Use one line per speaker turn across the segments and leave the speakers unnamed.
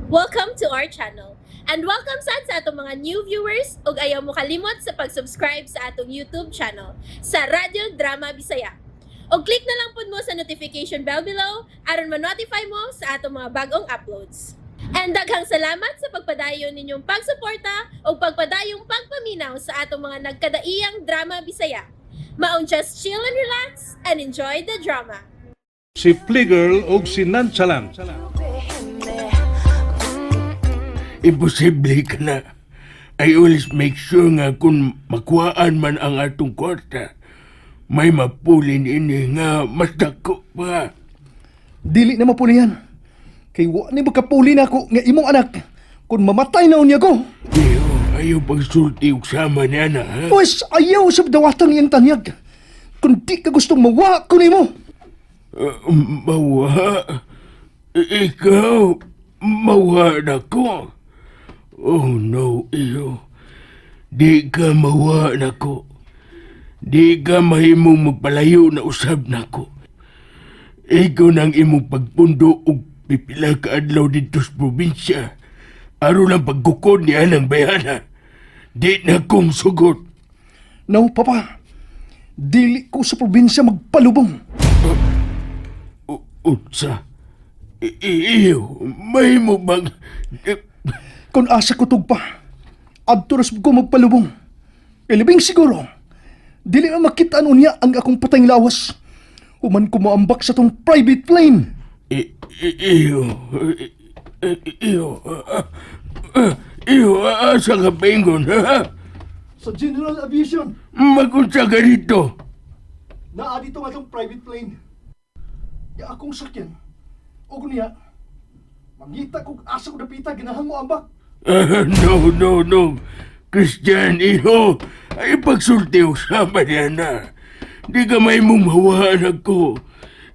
Welcome to our channel. And welcome sad sa atong mga new viewers ug ayaw mo kalimot sa pag-subscribe sa atong YouTube channel sa Radyo Drama Bisaya. Og click na lang pud mo sa notification bell below aron ma-notify mo sa atong mga bagong uploads. And daghang salamat sa pagpadayon ninyong pagsuporta ug pagpadayong pagpaminaw sa atong mga nagkadaiyang drama Bisaya. Maong just chill and relax and enjoy the drama.
Si Fliegel ug si Nonchalant.
Imposible ka na. I always make sure nga kung makuhaan man ang atong kwarta, may mapulin ini nga mas dako pa.
Dili na mapulihan. Kay wa ni makapuli na ako nga imong anak. Kung mamatay na unya ko.
Iyo, ayaw pagsulti og sama niya na, ha?
Pwes ayaw sa dawatang iyang tanyag. Kung di ka gustong mawa ko nimo.
Mawa? Ikaw, mawa na ko. Oh no, iyo. Di ka mawa na ko. Di ka mahimong magpalayo na usab nako. Ikaw nang imong pagpundo og pipila ka adlaw didto sa probinsya. Aron lang pagkukod ni anang bayana. Di na kong sugot.
No, Papa. Dili ko sa probinsya magpalubong.
Unsa? Iyo, mahimo bang?
Kung asa ko tugpa, adto ra ko magpalubong. Kay labing siguro, dili na makita niya ang akong patayng lawas. Human ko moambak sa tong private plane.
Iyo, iyo, iyo, asa ka paingon, ha?
Sa General Aviation.
Magunsa ka dito.
Naa dito nga itong private plane. Ya akong sakyan. O niya, mangita kog asa ko dapita ganahan mo ambak.
Ah, no, no, no. Christian, iho, ay pagsulti og sama niya na. Di ka may mong mawaan ako.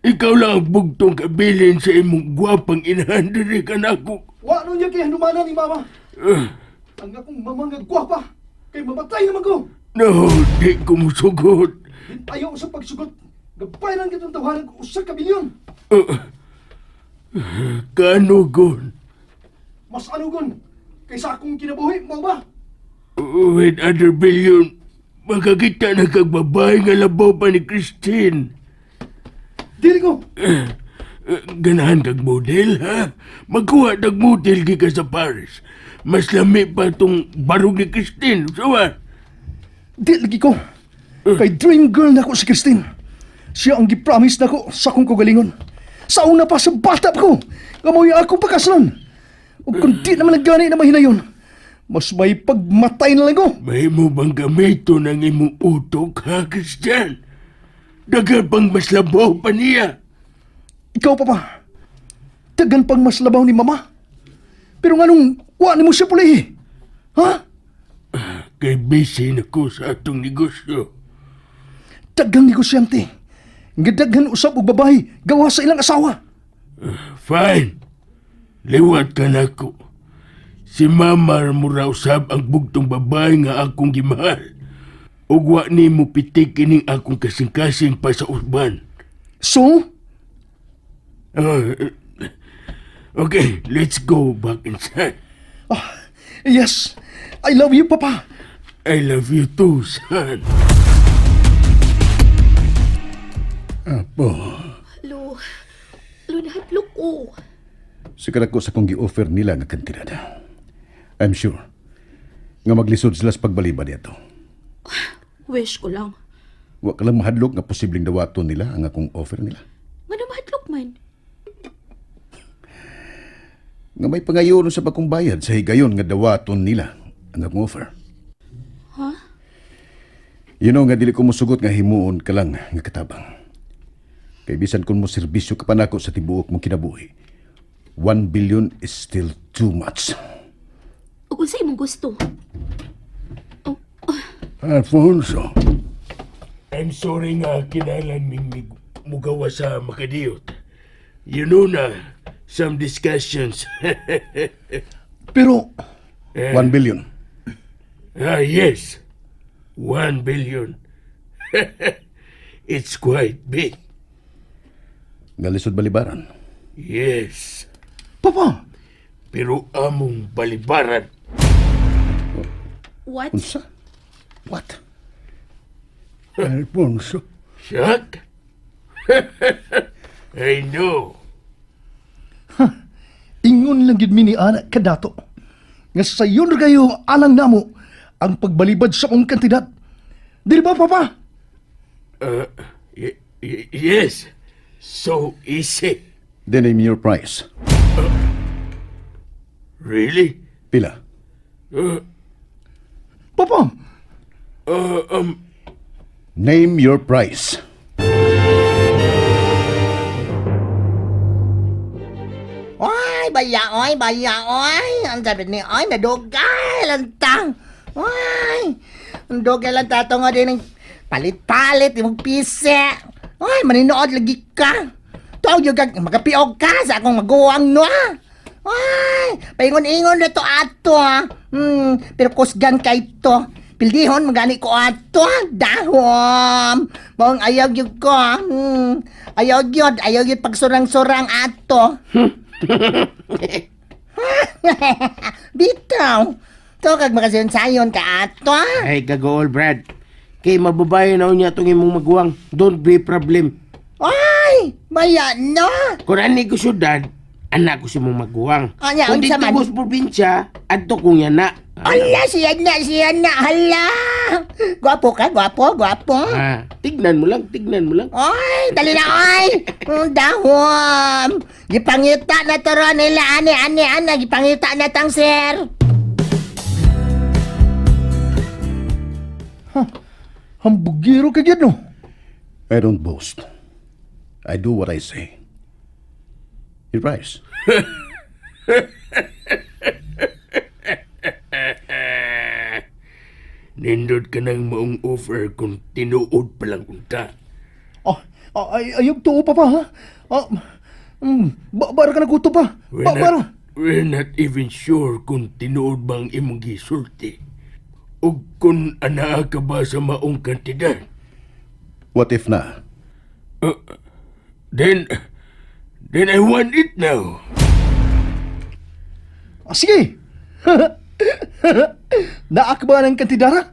Ikaw lang ang bugtong kabilin sa imong gwapang inahan diri ka nako.
Wa no niya kay hanumanan ni mama. Ang akong mama nga gwapa kay mamatay naman ko.
No, di ko musugot.
Ayaw sa pagsugot. Gabay lang kitong tawanan ko usa ka bilyon.
Kanugon.
Mas anugon kaysa akong kinabuhi mo ba?
With other billion, makakita na kag babae nga labaw pa ni Christine.
Dili ko.
Ganahan kag model, ha? Magkuha tag model gikan sa Paris. Mas lami pa tong barog ni Christine. So, ha?
Di lagi ko. Kay dream girl nako si Christine. Siya ang gi-promise nako sa akong kagalingon. Sa una pa sa bata pa ko, nga mao'y akong pakaslan. Ug kung di naman nagani na mahinayon, mas may pagmatay na lang ko.
Mahimo bang gamiton ang imong utok, ha, Christian? Daghan pang mas labaw pa niya.
Ikaw, Papa, daghan pang mas labaw ni Mama. Pero nganong wa nimo siya pulihi? Ha?
Kay busy na ko sa atong negosyo.
Daghang negosyante. Nga daghan usab og babae gawa sa ilang asawa.
Fine. Liwat ka na ko. Si Mama mura usab ang bugtong babae nga akong gimahal. Ug wa nimo pitik kining akong kasing-kasing pa sa usban.
So,
Okay, let's go back inside.
Yes, I love you, Papa.
I love you too, son. Apo,
Lo, lo, nahadlok ko.
Sa ko sa kong gi-offer nila nga kantidad. I'm sure nga maglisod sila sa pagbaliba dito.
Wish ko lang.
Wa ka lang mahadlok nga posibleng dawaton nila ang akong offer nila.
Ngano mahadlok man?
Nga may pangayon sa akong bayad sa higayon nga dawaton nila ang akong offer.
Ha?
You know nga dili ko mosugot nga himuon ka lang nga katabang. Kay bisan kung mo serbisyo ka pa nako sa tibuok mong kinabuhi, 1 billion is still too much.
Ug unsa imong gusto? Oh,
Alfonso. I'm sorry nga kinahanglan ming mugawa sa makadiyot. You know na, some discussions.
Pero,
1 billion.
Ah, yes. 1 billion. It's quite big.
Nga lisod balibaran.
Yes.
Papa,
Pero among balibaran.
What?
Unsa? What?
Alfonso. Shock? I know.
Ingon lang gid mi ni ana kadato. Nga sayon ra kayo alang namo ang pagbalibad sa akong kantidad. Dili ba, Papa?
Yes. So easy.
Then name your price.
Really?
Pila?
Papa,
Name your price.
Oy, baya, oy, baya, oy. Ang sabi ni, oy, nadugay lang ta. Oy, ang dugay lang ta nga din ng palit-palit, imong pise. Oy, maninood lagi ka. Tuaw yung kag, makapiog ka sa akong maguwang no. ah. Oy, paingon-ingon na to ato. ah. Pero kusgan kay to. Pildihon, magani ko ato. ah. Dahom. Maong ayaw yun ko. ah. Ayaw yun, ayaw yun pagsurang-surang ato. Bitaw. To kag makasayon ka ato. ah.
Ay, gagool, Brad. Kay mababayo na niya itong imong maguwang. Don't be problem.
Ay, baya no.
Kung ani ko syudad, anak ko si mong maguwang.
Anya,
Kung
unsa
dito
man?
ko sa probinsya, adto kong yana.
Ala, siya na, siya na, hala. Gwapo ka, gwapo, gwapo.
Ah, tignan mo lang, tignan mo lang.
Ay, dali na, ay. Dahom. Gipangita na to ron nila, ani, ani, ani. Gipangita na tang sir.
hambugiro ka gyud no.
I don't boast. I do what I say. Your price.
Nindot ka ng maong offer kung tinuod pa lang unta.
Ah, ah, ay, ayaw tuo, Papa, ha? Ah, bara ka naguto pa.
We're
Ba, bara.
not, we're not even sure kung tinuod bang imong gisulti. O kung anaa ka ba sa maong kantidad.
What if na?
Then, then I want it now.
Ah, sige. Naak ba ng kantidara?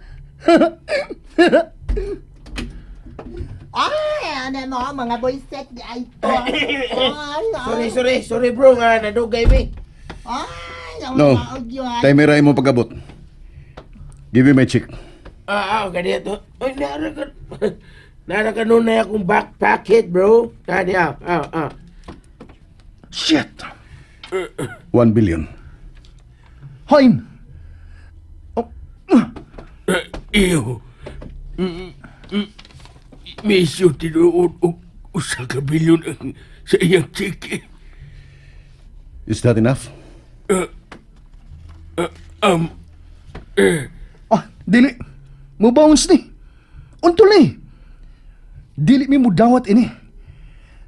Ay, ano mo, mga boyset di ay to. Ay, ay,
Sorry, sorry, sorry bro, nga nadugay mi.
ay, ang
No.
mga ugyan.
Time ra mo pag-abot. Give me my check.
Ah, ah, ganito. Ay, nara ka. Nara ka nun na akong back pocket, bro. Kani, ah, ah, ah.
Shit.
1 billion.
Hain. Oh,
Iyo. Misyo tinuod og usa ka bilyon ang sa iyang tseke.
Is that enough?
Ah, dili. Mo bounce ni. Untol ni. Dili mi mo dawat ini.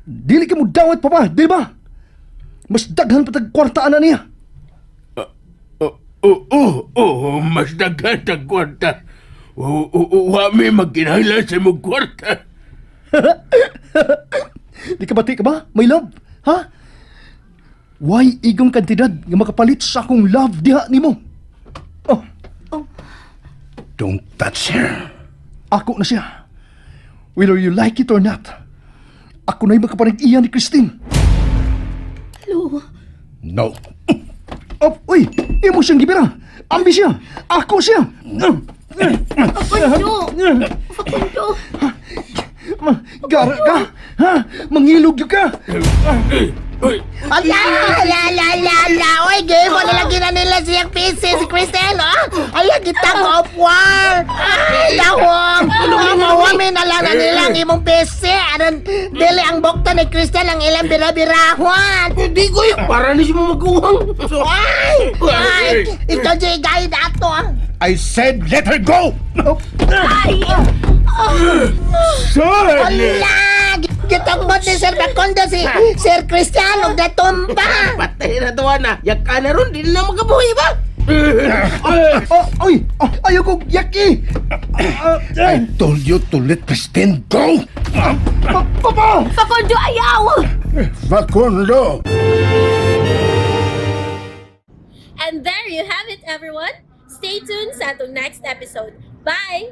Dili ka mo dawat, Papa. Dili ba? Mas daghan pa tag kwarta ana niya.
Oh, oh, oh, mas daghan tag kwarta. Oh, oh, wa mi magkinahanglan sa imong kwarta.
Di ka bati ka ba, my love? Ha? Why igong kantidad nga makapalit sa akong love diha nimo? Oh,
Don't touch her.
ako na siya. Whether you like it or not, ako na'y makapanig-iya ni Christine.
Hello?
No.
Oh, uy! Imo siyang gibira! Ambi siya! Ako siya!
Facundo! Facundo!
Gara ka! Ha? Mangilog yun ka!
Ala, ala, ala, ala, ala. Oy, gay mo na lagi na nila siyang PC, si Cristel, ah. Ala, kita ko opwar. Ay, dahom. Mawamin na lang na nila ang imong PC. Aron, dili ang bokta ni Cristel ang ilang bira-birahuan.
Hindi ko yun. Para ni si mong maguwang. So,
Ay, ay, ikaw di guide ato, ah.
I said let her go!
Ay!
Son!
Ala, gitambot ni Sir Bacondo si Sir Cristiano natumba.
patay na to, ana. Yak ka na ron, di na makabuhi ba?
Oh, uy! Oh, ayaw kong yaki!
I told you to let Christine go!
Papa!
Facundo, ayaw!
Facundo!
And there you have it, everyone. Stay tuned sa atong next episode. Bye!